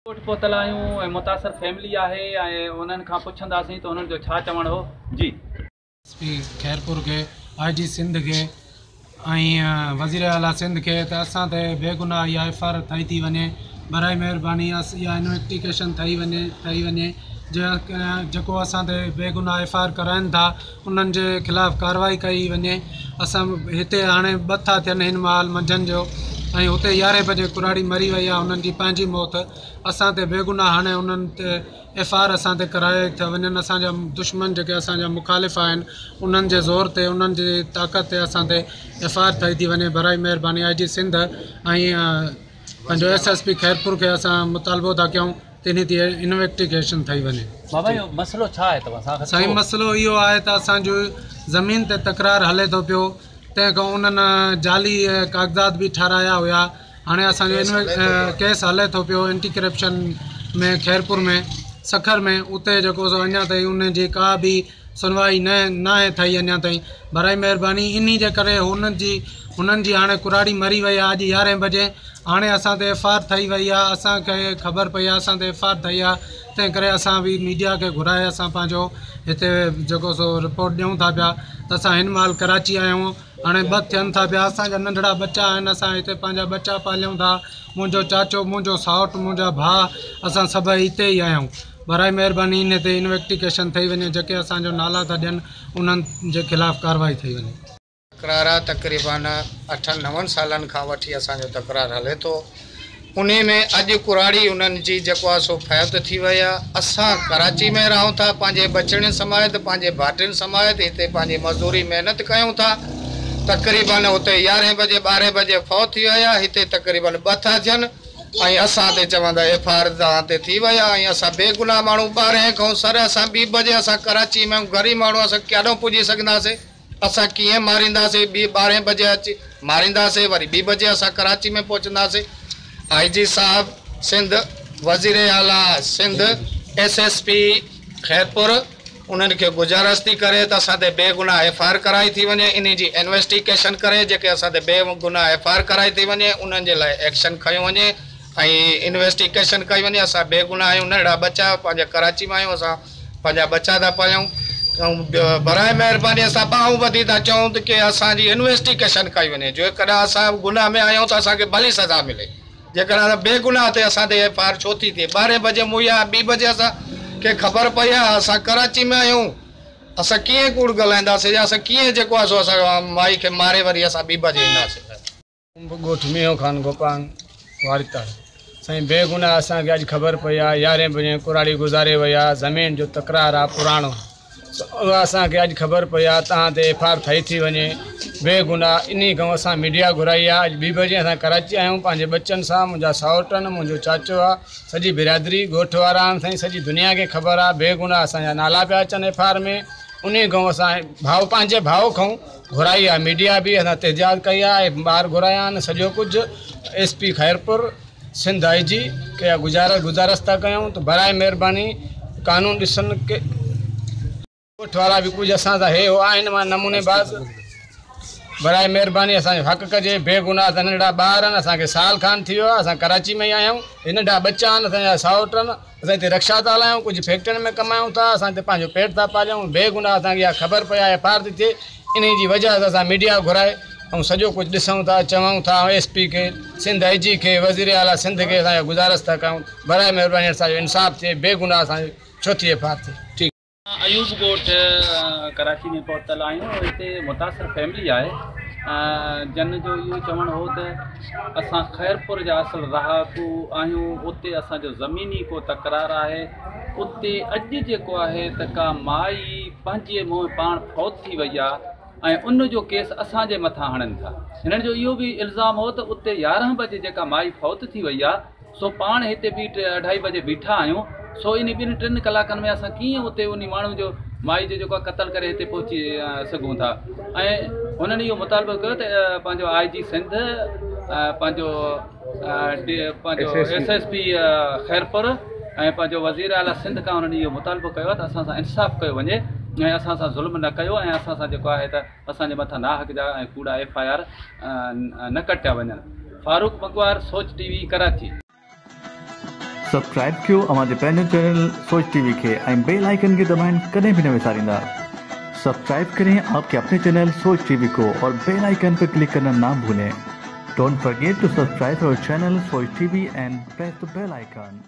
ڳوٺ پهتل آهيون ۽ متاثر فيملي آهي ۽ انهن کان پڇنداسين ته انهن جو ڇا چوڻ هو جي. ايس پي خيرپور کي، آء جي سنڌ کي ۽ وزير اعليٰ سنڌ کي ته اسان تي بيگناهه اها ايف I R ٿئي ٿي وڃي برائي مهرباني اها انويسٽيگيشن ٿئي وڃي ٿئي وڃي جيڪو اسان تي بيگناهه ايف I R ڪرائن ٿا انهن جي خلاف ڪارروائي ڪئي وڃي اسان هتي هاڻي ٻه ٿا ٿين هن مهل منجهند جو ۽ هتي يارهين بجي ڪراڙي مري وئي آهي انهن جي پنهنجي موت اسان تي بيگناهه هاڻي انهن تي ايف I R اسان تي ڪرائي ٿا وڃن اسان جا دشمن جيڪي اسان جا مخالف آهن انهن جي زور تي انهن جي طاقت تي اسان تي ايف I R ٿئي ٿي وڃي برائي مهرباني آء جي سنڌ ۽ پنهنجو ايس ايس پي خيرپور کي اسان مطالبو ٿا ڪيون ته انهي تي انويسٽيگيشن ٿئي وڃي. بابا اهو مسئلو ڇا آهي توهان سان سائين مسئلو اهو آهي ته اسان جو زمين تي تڪرار هلي ٿو پيو تنهن کان انهن جعلي ڪاغذات به ٺارايا هيا هاڻي اسان جو ڪيس هلي ٿو پيو اينٽي ڪرپشن ۾ خيرپور ۾ سکر ۾ اتي جيڪو سو اڃا تائين ان جي ڪا به سنوائي نه ناهي ٿئي اڃا تائين برائي مهرباني انهي جي ڪري هنن جي هنن جي هاڻي ڪراڙي مري وئي آهي اڄ يارهين بجي هاڻي اسان تي ايف I R ٿئي وئي آهي اسان کي خبر پئي آهي اسان تي ايف I R ٿئي آهي تنهن ڪري اسان به ميڊيا کي گهرائي اسان پنهنجو هتي جيڪو سو رپورٽ ڏيون ٿا پيا ته اسان هن مهل ڪراچي آيا آهيون هاڻي ٻه ٿين ٿا پيا اسان جا ننڍڙا ٻچا آهن اسان هتي پنهنجا ٻچا پاليون ٿا منهنجو چاچو منهنجو سائوٽ منهنجا ڀاء اسان سڀئي هتي ئي آهيون برائي مهرباني انهي تي انويسٽيگيشن ٿئي وڃي جيڪي اسان جو نالا ٿا ڏين انهن جي خلاف ڪارروائي ٿئي وڃي. تڪرار آ تقريبن اٺن نون سالن کان وٺي اسان جو تڪرار هلي ٿو انهي ۾ اڄ ڪراڙي انهن جي جيڪو آ سو فوت ٿي وئي آ اسان ڪراچي ۾ رهون ٿا پنهنجي ٻچڙين سميت پنهنجي ڀائٽين سميت هتي پنهنجي مزدوري محنت ڪيون ٿا تقريبن اتي يارهين بجي ٻارهين بجي فوت ٿي ويا هتي تقريبن ٻه ٿا ٿين ۽ اسان تي چون ٿا ايف I R توهان تي ٿي وئي آ ۽ اسان بيگناهه ماڻهو ٻارهين کان سر اسان ٻي بجي اسان ڪراچي ۾ آهيون غريب ماڻهو اسان ڪيڏانهن پڄي سگهنداسين. اسان ڪيئن مارينداسين ٻي ٻارهين بجي اچي مارينداسين وري ٻي بجي اسان ڪراچي ۾ پهچنداسين آئي جي صاحب سنڌ وزير اعليٰ Sindh S S P Khairpur انهن کي گذارش ٿي ڪري ته اسان تي بي گناهه ايف I R ڪرائي ٿي وڃي انهي جي انويسٽيگيشن ڪري جيڪي اسان تي بي گناهه ايف I R ڪرائي ٿي وڃي انهن جي لاء ايڪشن کنيو وڃي ۽ انويسٽيگيشن ڪئي وڃي اسان بي گناهه آهيون ننڍڙا ٻچا پنهنجا ڪراچي مان آهيون اسان پنهنجا ٻچا ٿا پاليون ۽ براء مهرباني اسان ٻانهون ٻڌي ٿا چئون ته ڪي اسان جي انويسٽيگيشن ڪئي وڃي جيڪڏهن اسان گناهه ۾ آهيون ته اسان کي ڀلي سزا ملي جيڪڏهن اسان بي گناهه تي اسان تي ايف I R ڇو ٿي ٿئي ٻارهين بجي موئي آهي ٻي بجي اسان کي خبر پئي آهي اسان ڪراچي ۾ آهيون اسان ڪيئن ڪوڙ ڳالهائينداسين يا اسان ڪيئن جيڪو آهي سو اسان مائي کي ماري وري اسان ٻي بجي اينداسين. ڳوٺ مينهون خان گوپانگ واريتڙ سائين بي گناهه اسان کي اڄ خبر پئي آ يارهين بجي ڪراڙي گذاري وئي آ زمين جو تڪرار آ پراڻو اها اسان کي اڄ خبر پئي آ توهان تي ايف I R ٿئي ٿي وڃي بي گناهه انهي کان اسان ميڊيا گهرائي آ اڄ ٻي بجي اسان ڪراچي آيا آهيون پنهنجي ٻچن سان منهنجا سائوٽ آهن منهنجو چاچو آ سڄي برادري ڳوٺ وارا آهن سائين سڄي دنيا کي خبر آ بي گناهه اسان جا نالا پيا اچن ايف I R ۾ انهي کان اسان ڀاء پنهنجي ڀاء کان گهرائي آ ميڊيا به اسان احتجاج ڪئي آ ۽ ٻار گهرايا آهن سڄو ڪجهه S P Khairpur Sindh I جي کي اها گذارش گذارش ٿا ڪيون ته برائي مهرباني قانون ڏسن ڪي ڳوٺ وارا به ڪجهه اسان سان هي هو آهن مان نموني باز برائي مهرباني اسان جو حق ڪجي بي گناهه ته ننڍڙا ٻار آهن اسان کي سال کان ٿي ويو آ اسان ڪراچي ۾ ئي آهيون هي ننڍا ٻچا آهن اسان جا سائوٽ آهن اسان هتي رڪشا ٿا هلايون، ڪجهه فيڪٽرين ۾ ڪمايون ٿا، اسان هتي پنهنجو پيٽ ٿا پاليون، بي گناهه اسان کي اها خبر پئي آهي ايف I R ٿي ٿئي، انهي جي وجهه سان اسان ميڊيا گهرائي ۽ سڄو ڪجهه ڏسون ٿا، چوون ٿا ۽ ايس پي کي، سنڌ آئي جي کي، وزير اعليٰ سنڌ کي اسان اها گذارش ٿا ڪيون براء مهرباني اسان جو انصاف ٿئي، بي گناهه اسان جي ڇو ٿي ايف I R ٿئي. ٺيڪ. ايوب ڳوٺ ڪراچي ۾ پهتل آهيون هتي متاثر فيملي آهي جن جو اهو چوڻ هو ته اسان خيرپور جا اصل رهاڪو آهيون اتي اسان جو زميني ڪو تڪرار آهي اتي اڄ جيڪو آهي ته ڪا مائي پنهنجي منهن پاڻ فوت ٿي وئي آهي ۽ ان جو ڪيس اسان جي مٿان هڻن ٿا هنن جو اهو به الزام هو ته اتي يارهن بجي جيڪا مائي فوت ٿي وئي آهي سو پاڻ هتي ٻي ٽي اڍائي بجي بيٺا آهيون سو انهي ٻن ٽن ڪلاڪن ۾ اسان ڪيئن اتي انهي ماڻهو جو مائي جو جيڪو آهي قتل ڪري هتي پهچي سگهون ٿا ۽ هنن اهو مطالبو ڪيو ته پنهنجو آء جي سنڌ پنهنجو پنهنجو ايس ايس پي خيرپور ۽ پنهنجو وزير اعليٰ سنڌ کان هنن اهو مطالبو ڪيو آهي ته اسان سان انصاف ڪيو وڃي ۽ اسان سان ظلم نه ڪيو ۽ اسان سان جيڪو آهي ته اسان جي مٿان ناحق جا ۽ ڪوڙا ايف I R نه ڪٽيا وڃن. فاروق مگوار، سوچ ٽي وي، ڪراچي. سبسڪرائب ڪيو اوهان جي پنهنجو چينل سوچ ٽي وي کي ۽ بيل آئيڪن کي دٻائڻ ڪڏهن به نه وساريندا. سبسڪرائب ڪرين آپ ڪي اپني چينل سوچ ٽي وي ڪو اور بيل آئيڪن پر ڪلڪ ڪرنا نا ڀولين. Don't forget to subscribe our channel Soch T V and press the bell icon.